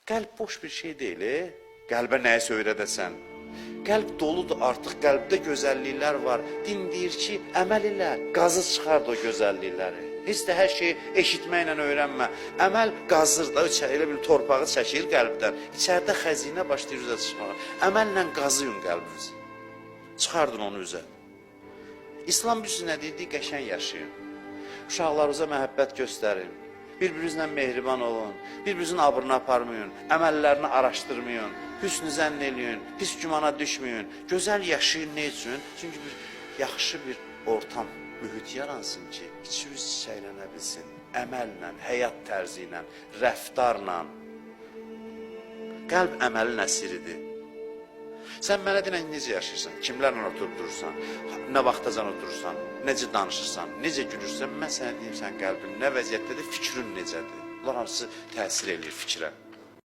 Qəlb boş bir şey deyil, e? Qəlbə nəyisə öyrədəsən. Qəlb doludur artıq, qəlbdə gözəlliklər var. Din deyir ki, əməl elə, qazı çıxard o gözəllikləri. Heç də hər şeyi eşitməklə öyrənmə. Əməl qazır da, elə bil torpağı çəkir qəlbdən. İçəridə xəzinə başlayır üzə çıxmağa. Əməllə qazıyın qəlbinizi. Çıxardın onu üzə. İslam bilirsiz nə deyir? Deyir, qəşəng yaşayın. Uşaqlarınıza məhəbbət göstərin. Bir-birinizlə mehriban olun. Bir-birinizin abrını aparmayın. Əməllərini araşdırmayın. Hüsn zənn eləyin. Pis gümana düşməyin. Gözəl yaşayın nə üçün? Çünki bir yaxşı bir ortam, mühit yaransın ki, içiniz çiçəklənə bilsin. Əməllə, həyat tərzi ilə, rəftarla. Qəlb əməlin əsiridir. Sən mənə denən necə yaşayırsan, kimlərlə oturub durursan, nə vaxtacan oturursan, necə danışırsan, necə gülürsən, mən sənə deyim sən qəlbin nə vəziyyətdədir, fikrin necədir. Bunlar hamısı təsir eləyir fikrə.